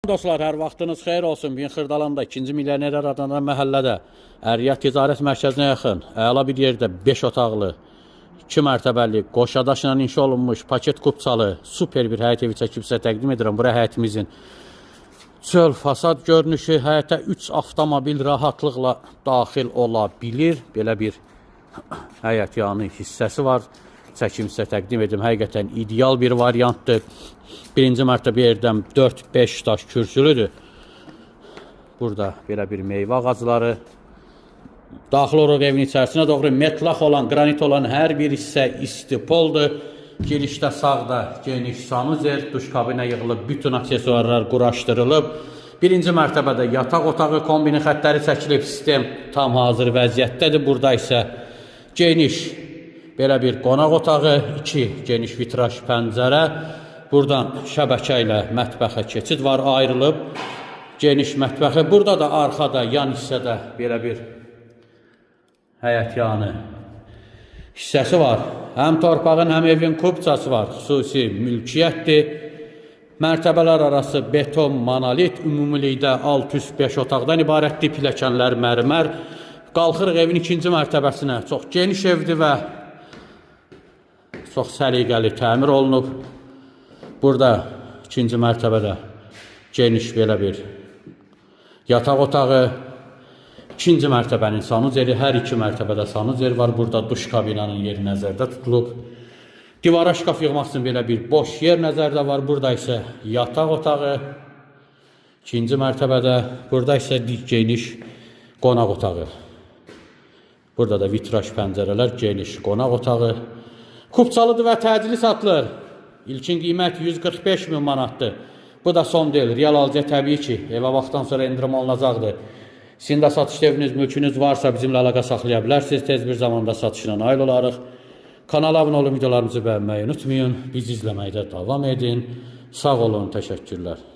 Dostlar, hər vaxtınız xeyir olsun. Bu gün Xırdalanda 2-ci milyonерlər adlanan məhəllədə Əriyyat Ticarət Mərkəzinə yaxın, əla bir yerdə 5 otaqlı, 2 mərtəbəli, qoşa daşla inşa olunmuş, paket kupçalı, super bir həyət evi çəkib sizə təqdim edirəm. Bura həyətimizin çöl fasad görünüşü, həyətə 3 avtomobil rahatlıqla daxil ola bilir. Belə bir həyət yanı hissəsi var. Çəkim sizə təqdim edim. Həqiqətən ideal bir variantdır. Birinci mərtəbə yerdən 4-5 daş kürsülüdür. Burada belə bir meyvə ağacları. Daxil oluruq evin içərisinə doğru metlaq olan, qranit olan hər bir hissə istipoldur. Girişdə sağda geniş sanuzer, duş kabinə yığılıb, bütün aksesuarlar quraşdırılıb. Birinci mərtəbədə yataq otağı, kombinin xəttləri çəkilib, sistem tam hazır vəziyyətdədir. Burada isə geniş belə bir qonaq otağı, iki geniş vitraj pəncərə. Buradan şəbəkə ilə mətbəxə keçid var, ayrılıb. Geniş mətbəxi. Burada da arxada, yan hissədə belə bir həyət yanı hissəsi var. Həm torpağın, həm evin kupçası var. Xüsusi mülkiyyətdir. Mərtəbələr arası beton, monolit, ümumilikdə 605 otaqdan ibarətdir. Pilləkənlər mərmər. Qalxırıq evin ikinci mərtəbəsinə. Çox geniş evdir və çox səliqəli təmir olunub. Burada ikinci mərtəbədə geniş belə bir yataq otağı, İkinci mərtəbənin sanuzeri, hər iki mərtəbədə sanuzer var. Burada duş kabinanın yeri nəzərdə tutulub. Divara şkaf yığmaq üçün belə bir boş yer nəzərdə var. Burada isə yataq otağı. İkinci mərtəbədə, burada isə geniş qonaq otağı. Burada da vitraj pəncərələr, geniş qonaq otağı. Kupçalıdır və təcili satılır. İlkin qiymət 145 min manatdır. Bu da son deyil. Real alıcıya təbii ki, evə vaxtdan sonra endirim olunacaqdır. Sizin də satışda eviniz, mülkünüz varsa bizimlə əlaqə saxlaya bilərsiniz. Tez bir zamanda satışla nail olarıq. Kanala abunə olun, videolarımızı bəyənməyi unutmayın. Bizi izləməkdə davam edin. Sağ olun, təşəkkürlər.